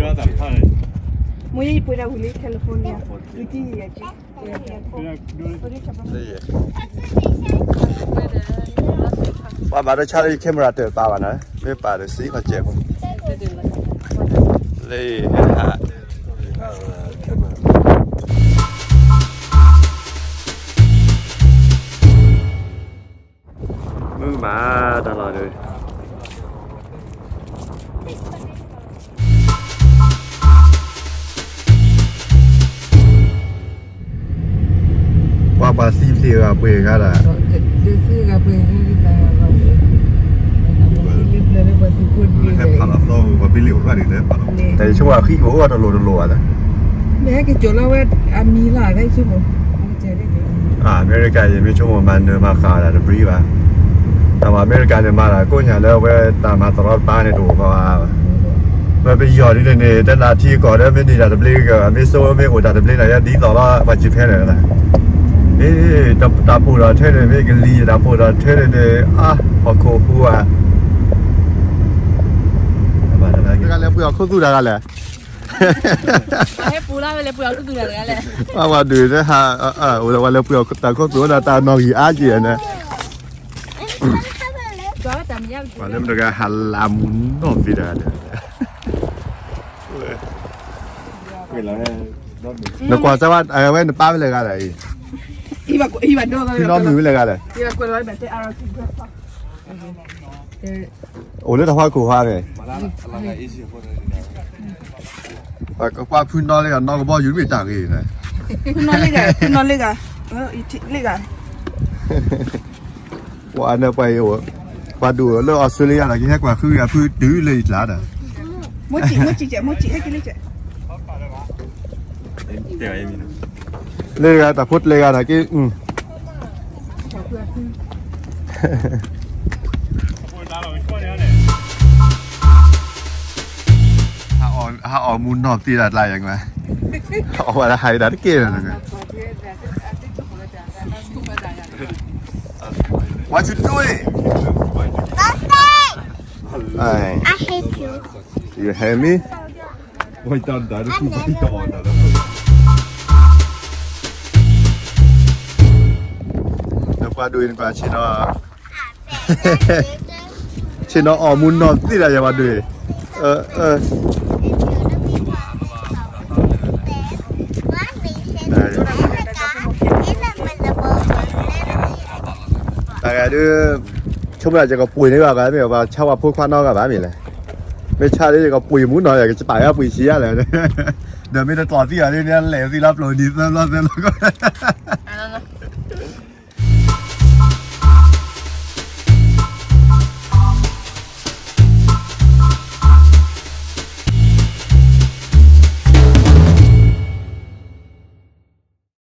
မ့ၢ်ယပှ့ၤဒၣ်ဝံၤလၢ California ဝံၤတံၢ်ယဲၢ်က့ ပှၤဘၣ်တၢ်ဆါလၢယ camera တပာ်ဘၣ်နီၤ မ့ၢ်ပာ်ဒီးစံးခီကဲးဖိ လၢ မုၢ်မးတၢ်လီၤဒီး ပှၤပှၤသံသ့ၣ်ဂၤပှ့ၤဂၤဒၣ် ဟဲဖးလီၤသီပှၤဘ့လံၣ်အိၣ်ဖးန့ၣ် တၢ်ဆိကမိၣ်အဃံကအိၣ်တလိၤတလိၤဘၣ်လၢ မ့ၢ်ဟဲက့ၤကၠီၤလီၤဝဲအမံၤလီၤ တၢ်ဆိကမိၣ် အမဲရကၤ ယမ့ၢ်ဆိကမိၣ်မၤနၢၤမၤဃၣ်ဒၣ်တဘျုးဘၣ်. တၢ်မၤအမဲရကၤန့ၣ် မၤတၢ်ကိးညါလၢအဝဲတၢ်မၤသရီတပါန့ၣ်တအိၣ်ဘၣ်. ဝဲပယီၤဒ်န့ၣ်န့ၣ် တနၤထံကီၢ်ဒီးမ့ၢ်န့ၢ်တၢ်တဘျုးက မ့ၢ်စိမ့ၢ်အိၣ်တၢ်တဘျုးန့ၣ် ယဒ်သိးလီၤ ပှၤစံးဖဲန့ၣ်လီၤ. အ့ တၢ်ပိာ်ထီၣ်ထဲန့ၣ် မ့ၢ်ကလံၤ တၢ်ပိာ်ထီၣ်ထဲန့ၣ်န့ၣ် အါ ဟီၣ်ခိၣ်ဟူဧါ တဂၤလဲၤပှ့ၤအီၣ်ခိၣ်သူၣ်တဂၤလဲၣ် ဟဲပူၤလၢဝဲလဲၤပှ့ၤအီၣ်ခိၣ်သူၣ်တဂၤလဲၣ် အဝဲဒုးတဟး အိၣ်လၢဝဲလဲၤပှ့ၤအီၣ်တၢ်ခိၣ်သူၣ်ဝဲဒၣ်တၢ်နီၣ်ဂံၢ်အါက့ၤန့ၣ် ပှၤလၢမတဂၤဟးလၢမူနီၢ်သ့တဂၤန့ၣ် နကွၢ်စၢ်ဝဲ အဝဲနပၢ်ဝဲလဲၤဂၤလဲၣ်အံၤ ဖုနီၢ်မုၢ်ဝဲလဲၤဂၤလဲၣ် အိၣ်လၢတၢ်ဖီခိၣ်ဟါန့ၣ် ပှၤဖုနီၢ်လၢဂၤနီၢ်ကဘီယူၤမ့ၢ်တၢ်ဂ့ၤန့ၣ် ဖုနီၢ်လၢဂၤ ဖုနီၢ်လၢဂၤ လၢဂၤ ပှၤန့ၣ်ပှၤအံၤ ပှၤဒိၣ်လၢအီစထြ့လယါဒီး ကဟဲကွၢ်ဃုဂၤဖုတုၤလၢယကျါဒီး လၢဂၤတၢ်ဖိတလဲဂၤဒီးက့ ဟးအီၣ်မူနီၢ်သ့ဒၣ်တလါယဲၢ်ကမး အီၣ်ဝဲဒၣ်ဟးဒၣ်တက့ၢ်လီၤ What you doing? Nothing. I hate you. You hate me? ဝဲတၢ်ဒၣ်တၢ်ပှၤဒိၣ်အံၤနကွၢ်ဆ့ၣ်နီၤ ဆ့ၣ်နီၤအီၣ်မူနီၢ်သ့ဒၣ်ယဲၢ်ပှၤဒိၣ်အံၤ တဂၤဒုး ဆိကမိၣ်ဒၣ်ယကပှ့ၤန့ၢ်ဘၣ်ဂၤမ့ၢ်ဘၣ် ဆါဝဲဖိခွါနီတဂၤဘၣ်မ့ၢ်လဲၣ် မ့ၢ်ဆါလၢယကပှ့ၤမူနီၢ် ယကစပာ်ဂၤပှ့ၤဆံးယါလဲၣ် ဒီးမ့ၢ်တကျီၢ်သံအီၤဒ်န့ၣ် လဲၤသံလီၤပျိာ်နံၤသၢဘျီသၢဘျီ